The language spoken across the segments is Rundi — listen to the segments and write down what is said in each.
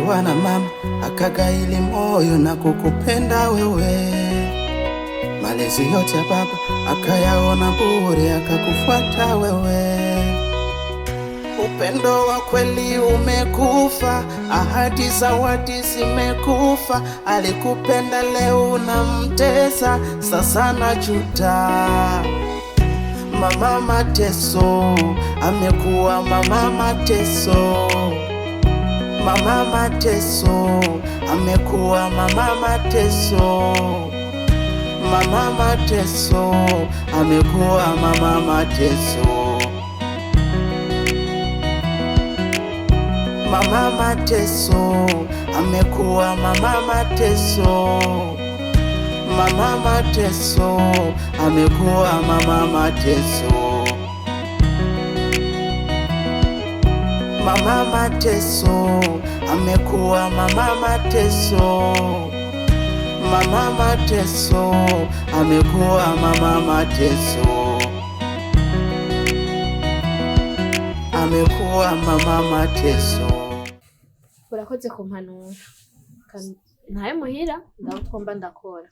Alikuwa na mama akagaili moyo na kukupenda wewe. Malezi yote ya baba akayaona bure, akakufuata wewe. Upendo wa kweli umekufa, ahadi zawadi zimekufa. Alikupenda leo unamtesa, sasa najuta. Mama mateso, amekuwa mama mateso. Mama mateso, amekuwa mama mateso. Mama mateso, amekuwa mama mateso. Mama mateso, amekuwa mama mateso. Mama mateso, amekuwa mama mateso. Mama mateso, amekuwa mama mateso. Mama mateso, amekuwa mama mateso. Amekuwa mama mateso. Urakoze ku mpanuro. Ntaye muhira ndawutwomba ndakora.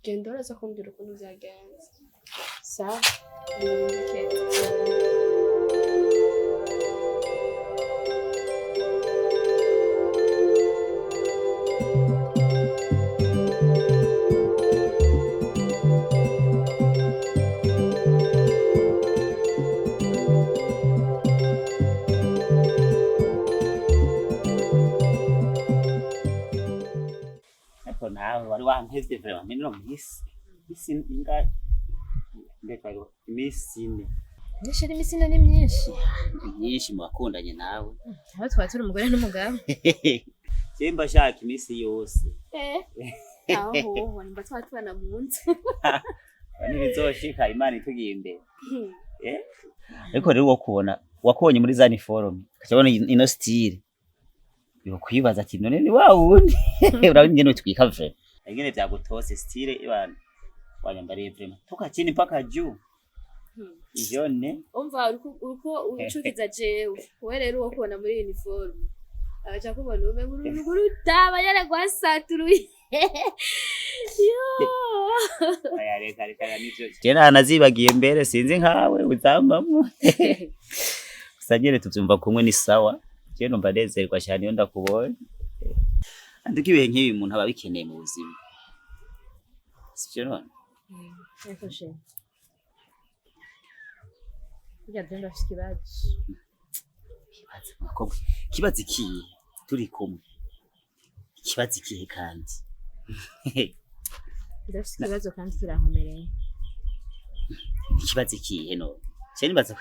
Genda uraza kumbwira ukuntu vyagenze. Sawa. Ariko nawe wari wampevye vraiment mino misi misi inga mbega imisi ine. Nishira imisi ine ni myinshi. Myinshi mu bakundanye nawe. Aho twaba turi umugore n'umugabo. Je mba shaka imisi yose. Aho hoho nimba twaba tubana mu nzu. Ntibizoshika Imana itugiye imbere. Eh? Ariko rero wakubona wakubonye muri za uniforme ukabona ino style yokwibaza ati none ni wa wundi urabona ingene utwika vraiment ingene vyagutose style ibana wanyambariye vraiment toka chini mpaka juu ijone. Umva uriko ucukiza jewe. Wowe rero uwo kubona muri uniforme. Agaca kubona umengo urutaba yaragwasaturuye. Yo. Aya reka reka ya nivyo je nanazibagiye mbere sinzi nkawe uzambamwo gusa nyene tuvyumva kumwe ni sawa. Je numva nezerwa cyane iyo ndakubonye andiko ibihe nk'ibi umuntu aba abikeneye mu buzima sivyo none? Ariko she. Burya je ndafise ikibazo. Ikibazo mukobwa, ikibazo ikihe turi kumwe? Ikibazo ikihe kandi? Ndafise ikibazo kandi kirankomereye. Ikibazo ikihe none? Je nibaza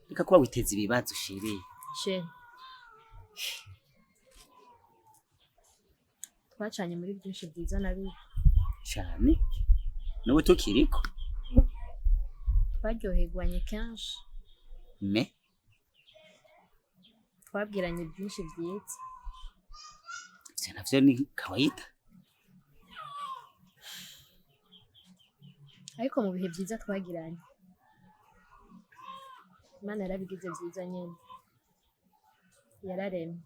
reka kuba witeza ibibazo shiri. She. Twacanye muri byinshi byiza na bibi. Cyane n'ubu tukiriko. Twaryoherwanye kenshi. Me Twabwiranye byinshi byiza. ivyo navyo ni kawaida. Ariko mu bihe byiza twagiranye. Imana yarabigize byiza nyene. Yararemye.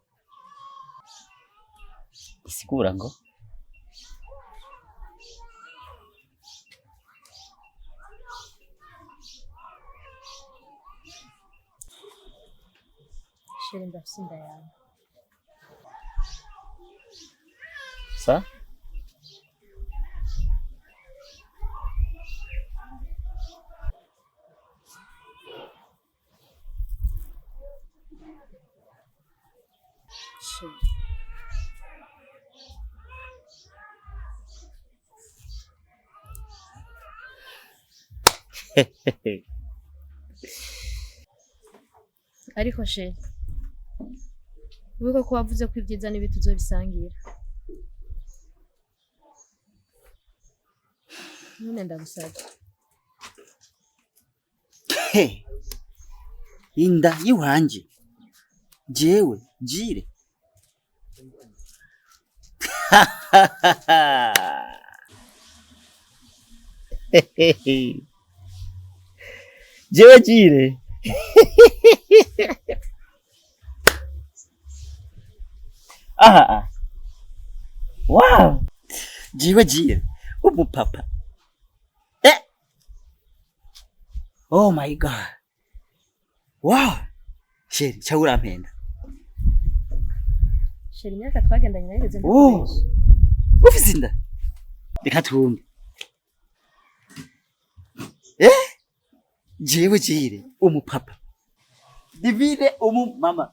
Isigura ngo Chérie ndafise inda yawe. Sa Chérie. Ariko chérie, wibuke ko wavuze ko ibyiza n'ibibi tuzobisangira. None ndagusabye. He, inda yiwanje jewe jire jewe jire. Aha aha. Wow, jiwe jiwe umupapa, eh. Oh my God, wow, chérie, cha urampenda. Chéri, imyaka twagendanye narigeze Oh. ndakubesha? Ufise inda? Reka twumve. Eh, jewe jire umupapa, Divine umumama.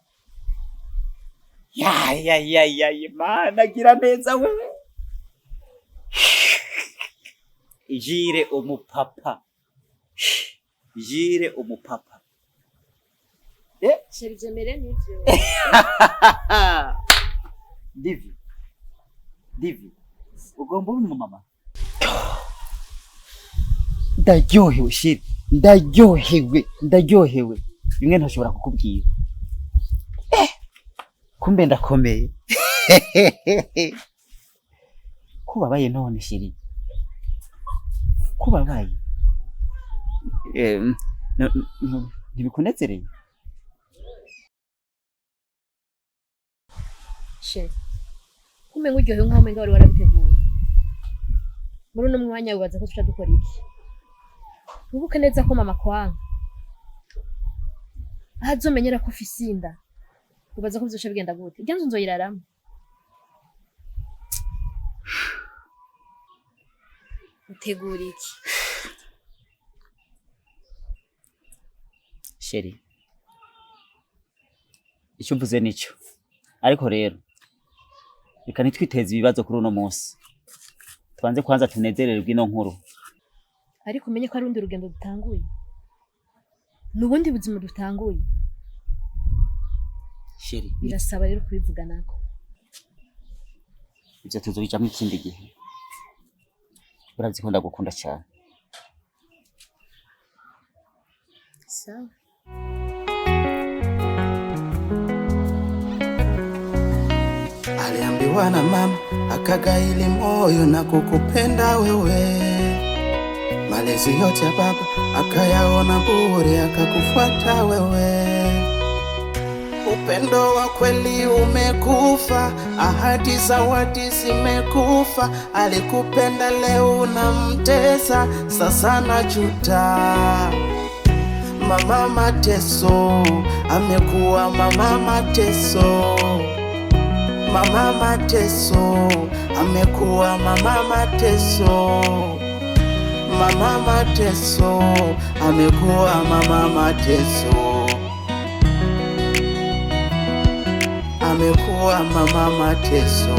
Ya ya ya ya ya, Mana gira neza wewe. Jire umupapa, jire umupapa. Chéri, vyemere nivyo. Divi, Divi, ugomba ube umumama. Ndaryohewe chéri, ndaryohewe, ndaryohewe bimwe ntashobora kukubwira. Eh, kumbe ndakomeye. Kubabaye none chéri? Kubabaye? Eh, ntibikunezereye? Chéri, kumenga uryohewe nkaho umenga wari warabiteguye. Muri uno mwanya wibaza ko tuca dukora iki? Wibuke neza ko mama kwanga, aho azomenyera ko ufise inda, wibaza ko bizoca bigenda gute? Irya nzu nzoyiraramo? Utegura iki? Chéri, icyo mvuze nicyo, ariko rero reka ntitwiteze ibibazo kuri uno munsi, tubanze kwanza tunezererwe ino nkuru. Ariko umenye ko ari urundi rugendo dutanguye, ni ubundi buzima dutanguye. Chéri, Birasaba rero kubivuganako. Ibyo tuzobijamwo ikindi gihe. Urazi ko ndagukunda cyane. Sawa. Aliambiwa na mama akagaili moyo na kukupenda wewe. Malezi yote ya baba akayaona bure, akakufuata wewe. Upendo wa kweli umekufa, ahadi zawadi zimekufa. Alikupenda leo unamtesa, sasa najuta. Mama mateso, amekuwa mama mateso. Mama mateso, amekuwa mama mateso. Mama mateso, amekuwa mama mateso. Amekuwa mama mateso.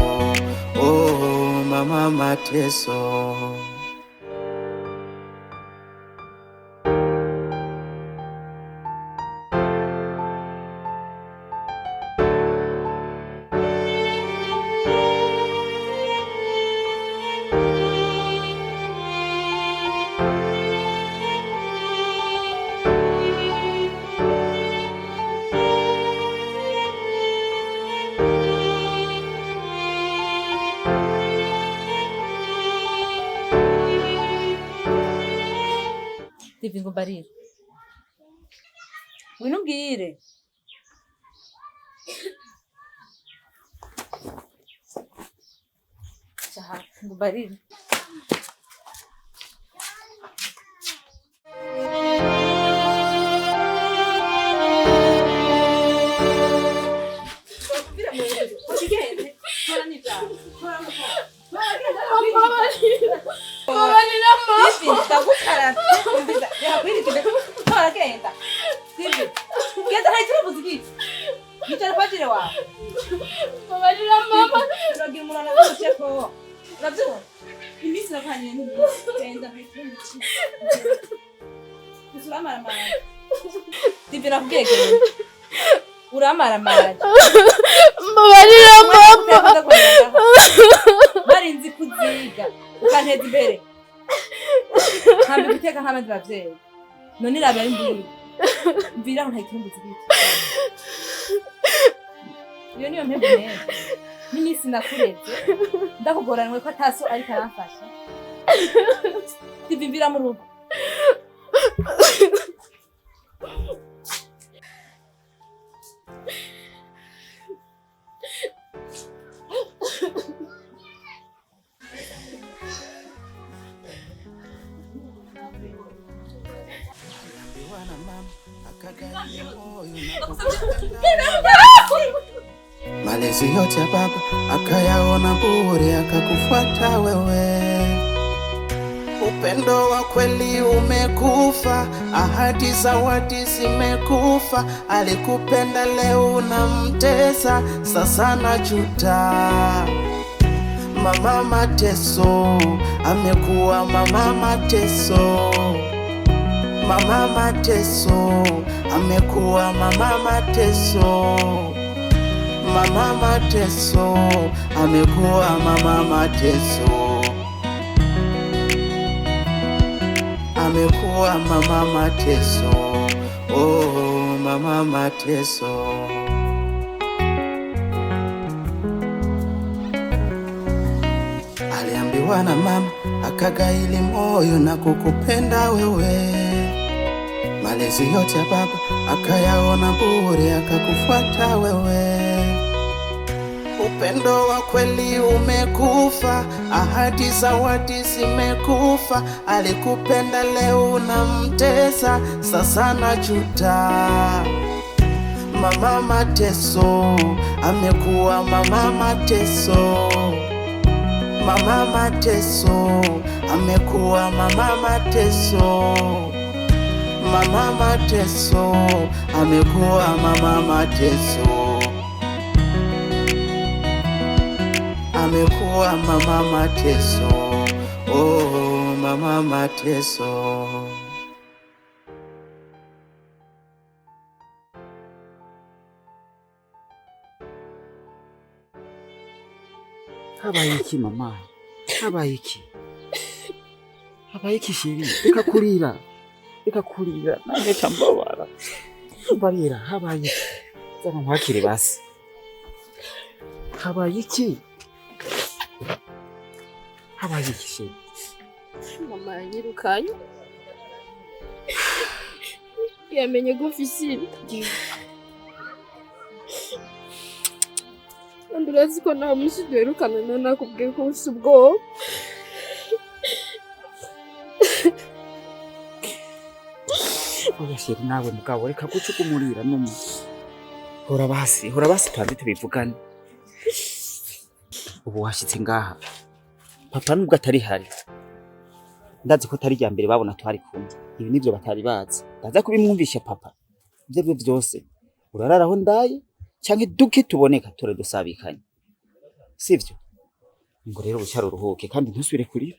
Oh, mama mateso. Divi, ngo mbarire, ngwino umbwire. Shaha, ngo mbarire. Divi, ndagukarata. Umviza, reka kwirika. Tora, genda. Divi, genda, nta kibazo iki. Yicara kwa jire wawe. Babarira mama. Uragira umuntu anaguceko. Urabyumva? Iminsi nakanye ni genda nta. Gusa uramaramara. Divi, nakubwiye genda. Uramaramara. Babarira mama. Nari nzi kuziga ukanteza imbere, nkambika iteka nk'abandi bavyeyi. None iraba ari mbiri mviraho, nta ikirumbuzi biki. Iyo niyo mpemvu neza n'iminsi nakureze ndakugoranwe ko ataso ariko aramfasha. Divi, mvira mu rugo. mama akagaili moyo na kukupenda. Malezi yote ya baba akayaona bure, akakufuata wewe. Upendo wa kweli umekufa, ahadi zawadi zimekufa. Alikupenda leo unamtesa, sasa najuta. Mama mateso, amekuwa mama mateso. Mama mateso, amekuwa mama mateso. Mama mateso, amekuwa mama mateso. Amekuwa mama mateso, oh mama mateso. Aliambiwa na mama akagaili moyo na kukupenda wewe. Malezi yote ya baba akayaona bure, akakufuata wewe. Upendo wa kweli umekufa, ahadi zawadi zimekufa. Alikupenda leo unamtesa, sasa najuta. Mama mateso, amekuwa mama mateso. Mama mateso, amekuwa mama mateso. Mama mateso, amekuwa mama mateso. Amekuwa mama mateso, oh mama mateso. Habaye iki mama? Habaye iki? Habaye iki chérie? Reka kurira. Reka kurira. Nange cambabara. Mbarira, habaye iki? Zana nkwakire basi. Habaye iki? Habaye iki chérie? Mama yanyirukanye, yamenye ko mfise inda. Kandi urazi ko nta munsi duherukana na nakubwiye ko mfise ubwoba. Oya chérie, nawe mugabo reka gucukumurira numa. Hora basi, hora basi tubanze tubivugane. Ubu washitse ngaha. Papa nubwo atari hari, ndazi ko atari irya mbere babona twari kumwe. Ibi nivyo batari bazi. Ndaza kubimwumvisha papa. Ivyo arivyo vyose, urarara aho ndaye canke duke tuboneka ture dusabikanye. Sivyo? Ngo rero wicare uruhuke kandi ntusubire kurira.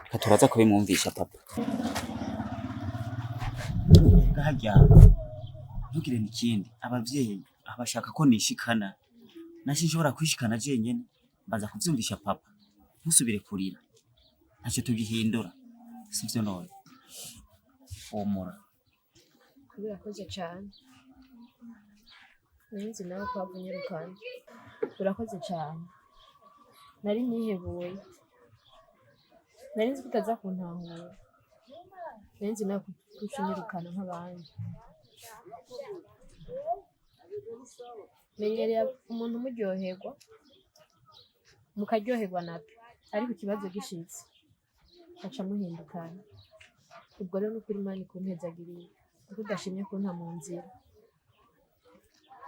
Reka turaza kubimwumvisha papa. Harya ntugire n'ikindi, abavyeyi abashaka ko nishikana, nanje nshobora kwishikana jenyene, mbanza kuvyumvisha papa. Ntusubire kurira, ntacyo tugihindura, sivyo none? Humura. Urakoze cyane. Nari nzi nawe ko wava unyirukana. Urakoze cyane. Nari nihebuye. Nari nzi ko utaza kuntahura. Nari nzi nawe ko uca unyirukana nk'abandi. Menyereye umuntu umuryoherwa, mukaryoherwa nape, ariko ikibazo gishitse aca muhindukana. Ubwo rero nukuri Imana ikumpezagiriye kuko udashimye kunta mu nzira.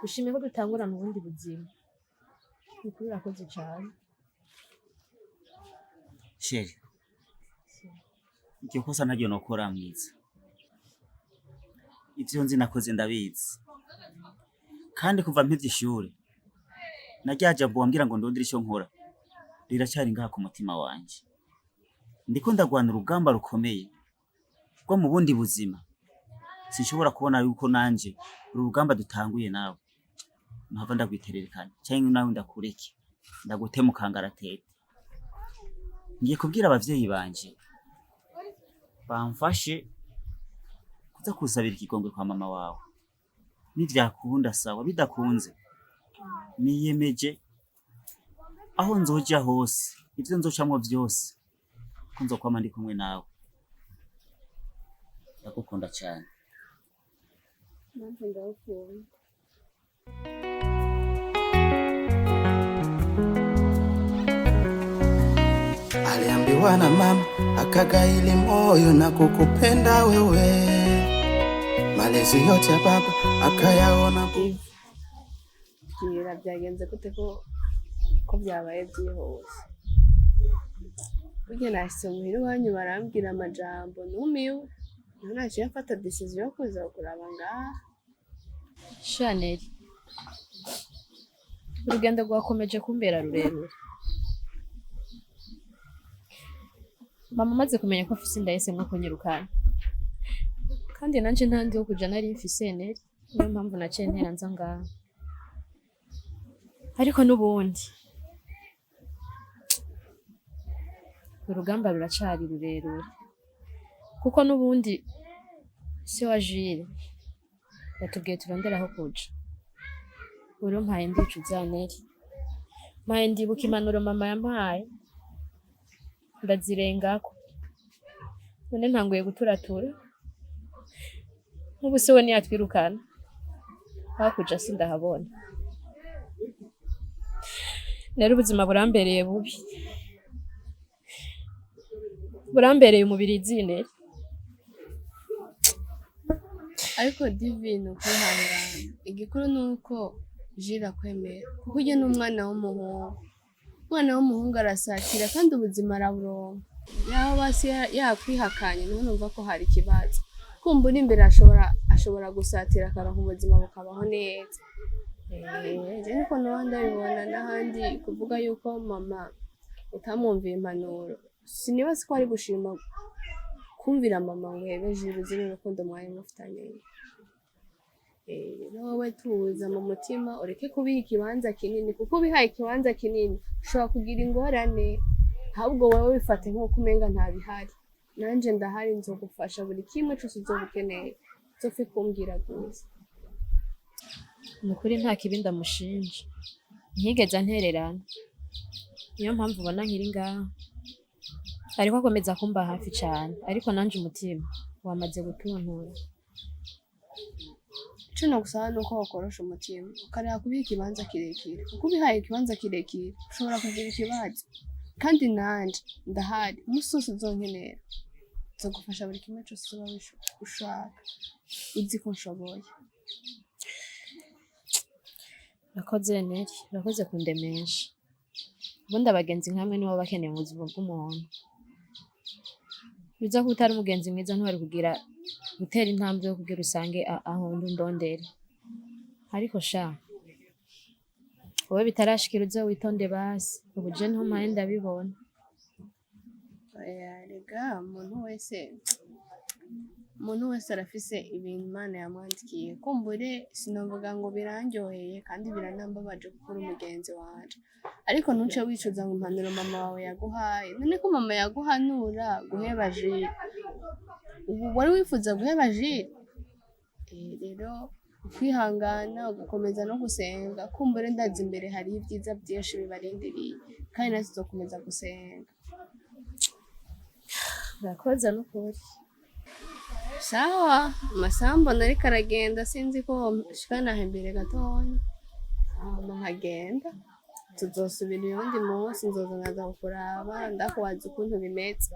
Ushimye ko dutangurana ubundi buzima. Nukuri urakoze cane. Chérie, iryo kosa ntaryo nokora mwiza. Ivyo nzi nakoze ndabizi. Kandi kuva mpevye ishure, na rya jambo wambwira ngo ndondere ico nkora, riracari ngaha ku mutima wanje. Ndiko ndagwana urugamba rukomeye rwo mu bundi buzima. Sinshobora kubona yuko nanje uru rugamba dutanguye nawe mpava ndagwitererekanya canke nawe ndakureke ndagute mu kangaratete. Ngiye kubwira abavyeyi banje bamfashe kuza kusabira ikigongwe kwa mama wawe. Nivyakunda sawa, bidakunze niyemeje aho nzoja hose, ivyo nzocamwo vyose, ko nzokwama ndi kumwe nawe. Ndagukunda cane. Nanje ndagukunda. Aliambiwa na mama akagaili moyo na kukupenda wewe. Malezi Malezi yote ya baba akayaona bure. Bwira byagenze gute ko byabaye byihuse? Burya nashitse muhira iwanyu barambwira amajambo numiwe, niho naciye mfata decision yo kuza kuraba ngaha. Shanel, urugendo rwakomeje kumbera rurerure. Mama amaze kumenya ko mfise inda yahisemwo kunyirukana, kandi nanje nta ndi wo kuja nari mfise Neri, niyo mpamvu naciye ntera nza ngaha. Ariko n'ubundi urugamba ruracari rurerure, kuko n'ubundi se wa Jire yatubwiye turondere aho kuja. Uri mpaye ndicuza Neri, mpaye ndibuka impanuro mama yampaye ndazirengako, none ntanguye guturatura. Nk'ubu se we ntiyatwirukana, aho kuja sindahabona. Rero ubuzima burambereye bubi, burambereye umubirizi Neri. Ariko Divi ni ukwihangana, igikuru ni uko Jire akwemera, kuko ujya n'umwana w'umuhungu. Umwana w'umuhungu arasatira kandi ubuzima araburonka. Yaba basi yakwihakanye niho numva ko hari ikibazo. Kumva uri imbere ashobora gusatira akaronka ubuzima bukabaho neza. Je niko noba ndabibona. N'ahandi kuvuga yuko mama utamwumviye impanuro, sinibaza ko ari gushima kumvira mama ngo uhebe Jire uzi n'urukundo mwari mufitanye. Rero wowe tuza mu mutima, ureke kubiha ikibanza kinini, kuko ubihaye ikibanza kinini ushobora kugira ingorane. Ahubwo wowe wifate nk'uko umenga ntabihari, nanje ndahari, nzogufasha buri kimwe cose uzoba ukeneye, uzopfe kumbwira gusa. Ni ukuri nta kibi ndamushinja, ntiyigeze antererana, niyo mpamvu ubona nkiri ngaha. Ariko akomeza kumba hafi cane, ariko nanje umutima wamaze gutuntura. Ico nogusaba nuko wokorosha umutima, ukareka kubiha ikibanza kirekire, kuko ubihaye ikibanza kirekire ushobora kugira ikibazo. Kandi nanje ndahari, umunsi wose uzonkenera nzogufasha buri kimwe cose uzoba ushaka, uzi ko nshoboye. Urakoze Neri, urakoze kundemesha. Ubundi abagenzi nkamwe nibo bakeneye mu buzima bw'umuntu. Biza kuba utari umugenzi mwiza ntiwari kugira gutera intambwe yo kugira usange aho ndi undondere. Ariko sha, wowe bitarashikira uze witonde basi, ubu je niho mpaye ndabibona. Oya, rega umuntu wese arafise ibintu Imana yamwandikiye. Kumbure sinovuga ngo birandyoheye kandi biranambabaje kuko uri umugenzi wanje, ariko ntuce wicuza ngo impanuro mama wawe yaguhaye. None ko mama yaguhanura guheba Jire, ubu wari wifuza guheba Jire? Rero ukwihangana ugakomeza no gusenga, kumbure ndazi imbere hariho ibyiza byinshi bibarindiriye, kandi natwe tuzokomeza gusenga. Urakoze n'ukuri. Sawa, amasaha mbona ariko aragenda, sinzi ko shikana imbere gatonya hama nkagenda. Tuzosubira uyundi munsi, nzoza nkaza kukuraba ndakubaza ukuntu bimeze.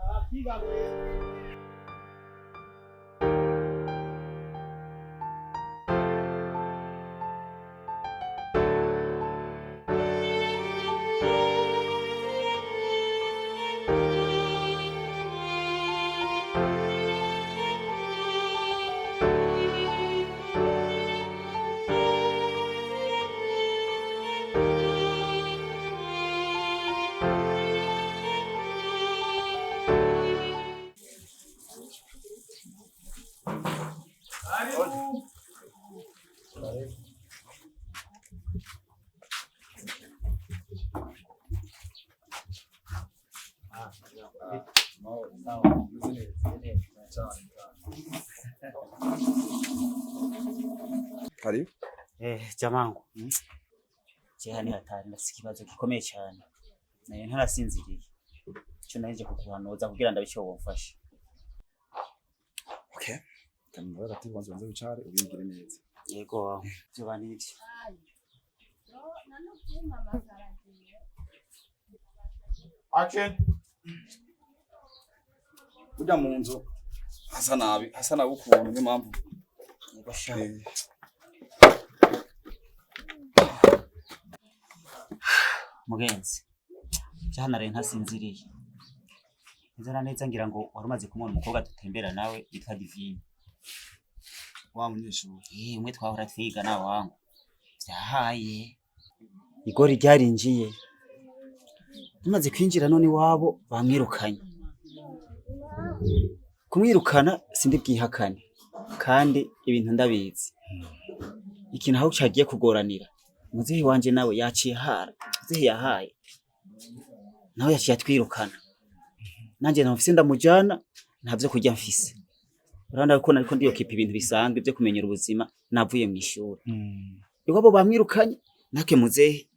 Karibu. Jamangu. Jeha ni hatari, ndafise ikibazo gikomeye cyane. Nayo ntarasinziriye. Ico naheje kuguhanuza kugira ndabe ico womfasha. Okay. Kamara gati kwanza ubanze wicare ubigire neza. Yego, vyoba nivyo. Action. Burya mu nzu hasa nabi, hasa nabi ukuntu, niyo mpamvu Basha. Mugenzi, cyanaraye ntasinziriye. Neza na neza ngira ngo wari umaze kumubona umukobwa dutembera nawe yitwa Divine. Wa munyeshuri. Eh, umwe twahora twiga nawe wangu. Vyahaye. Igori ryarinjiye. Tumaze kwinjira none iwabo bamwirukanye. Kumwirukana sindi bwihakane kandi ibintu ndabizi. Ikintu aho cagiye kugoranira. Muzehe wanje nawe yaciye hara. Muzehe yahaye. Nawe yaciye atwirukana. Nanje nta ndamujana nta vyo kurya mfise. Urabona ko nariko ndiyokipa ibintu bisanzwe vyo kumenyera ubuzima navuye mw'ishuri. Iwabo bamwirukanye nake muzehe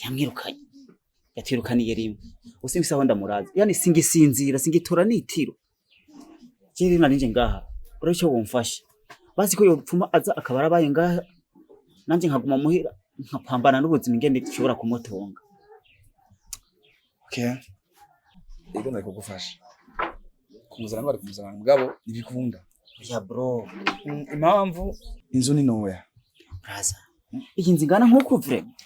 yamwirukanye. Yatwirukaniye rimwe. Usimfise aho ndamuraza. Yani singisinzira singitora nitiro. Jewe nari ngaha. Urabe ico womfasha. Bazi ko yopfuma aza akaba arabaye ngaha nanje nkaguma muhira nkapambana n'ubuzima ingene nshobora kumutunga. Okay. Ego nari kugufasha. Kumuzana bari kumuzana mugabo ntibikunda. Oya bro, Impamvu inzu ni ntoya. braza. Iyi nzu ingana nk'uku vraiment.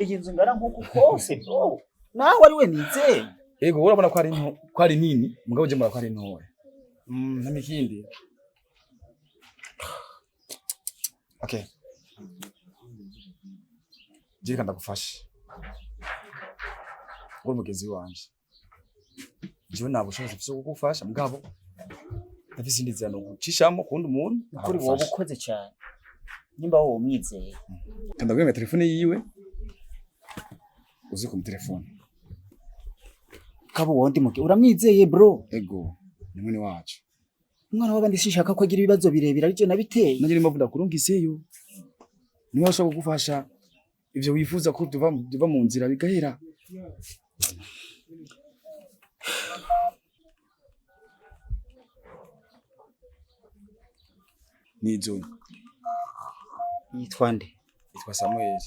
Iyi nzu ingana nk'uku kose bro. Nawe ari we nizeye. Ego urabona ko ari nto, ko ari nini, mugabo je mbona ko ari ntoya. Ntamikindi. Okay. Je reka ndagufashe. Uri mugenzi wanje. Jewe nta bushobozi mfise bwo kugufasha mugabo ndafise indi nzira nogucishamo kuwundi muntu Kuri wowe akagufasha. ukoze cyane. Nimba wowe umwizeye. Reka ndaguhe telefone yiwe uze kumutelefone. Kabo wondi muke uramwizeye bro. Ego ni mwene wacu. Umwana w'abandi sinshaka ko agira ibibazo birebire arivyo nabiteye. Nanjye niyo mpamvu ndakurungiseyo. Niwe ashobora kugufasha ivyo wifuza ko biva mu nzira bigahera. Nizo Yitwa nde? yitwa Samuel.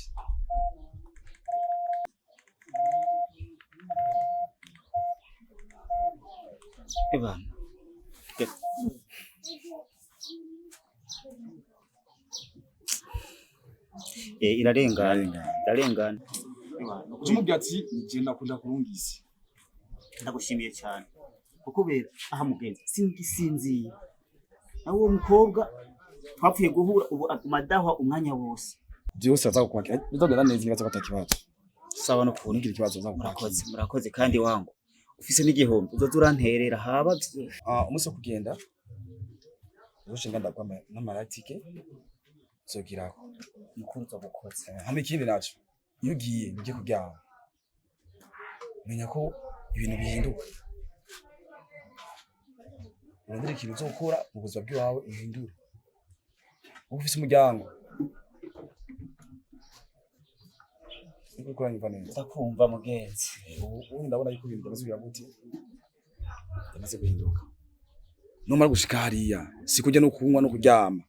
Ebana. Eh, irarengana. Irarengana. Ucumubwira ati nije ndakunda kurungise. Ndagushimiye cyane. Kukubera aha mugenzi singisinziye. Nawe uwo mukobwa twapfuye guhura ubu aguma adahwa umwanya wose. Byose azakukwakira. Bizogenda neza nibaza ko atakibazo. Sawa no kuntu. Ntugire ikibazo azakukwakira. Murakoze, murakoze kandi wangu. Ufise n'igihombo uzoza uranterera haba Umunsi wo kugenda uzoshinga ndagwa n'amaratike uzogirako. mukuru uzobukoze. Hama ikindi naco iyo ugiye ugiye kuryama menya ko ibintu bihinduka urondera ikintu uzokora mu buzima bw'iwawe uhindure uba ufise umuryango niko uriko uranyumva neza. Ndakumva mugenzi. Ubu ndabona yuko ibintu byamaze kugira gute byamaze guhinduka numara gushika hariya si kurya no kunywa no kuryama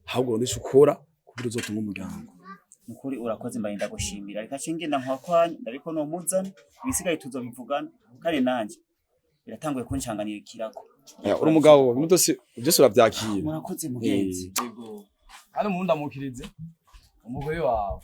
ahubwo urondera ico ukora kugira uzotunge umuryango. Nukuri urakoze mbaye ndagushimira. Reka ce ngenda nkwakwanya ndabiko nomuzana ibisigaye tuzobivugana kandi nanje biratanguye kunshanganira ikirako. Uri umugabo ibintu byose byose uravyakira. Murakoze mugenzi. Yego. Hano mu ndamukirize umugore wawe.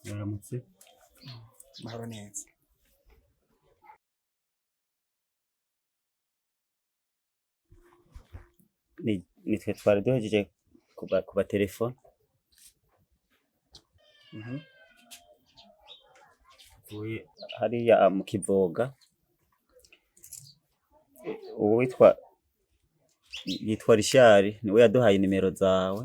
Mwaramutse. Mahoro neza. Ni twe twari duhejeje kuba telefone. Tuvuye hariya mu Kivoga. Uwitwa yitwa Rishari niwe yaduhaye nimero zawe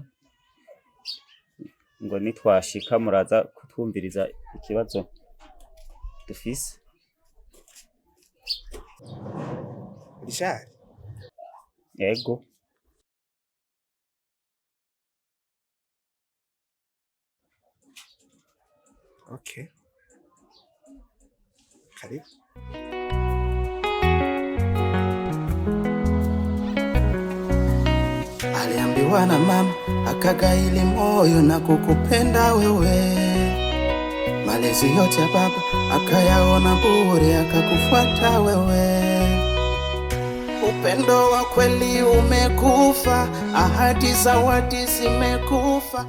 ngo nitwashika muraza kutwumviriza ikibazo dufise. Richard. Ego. Okay. Karibu. Aliambiwa na mama akagaili moyo na kukupenda wewe. Malezi yote ya baba akayaona bure, akakufuata wewe. Upendo wa kweli umekufa, ahadi zawadi zimekufa.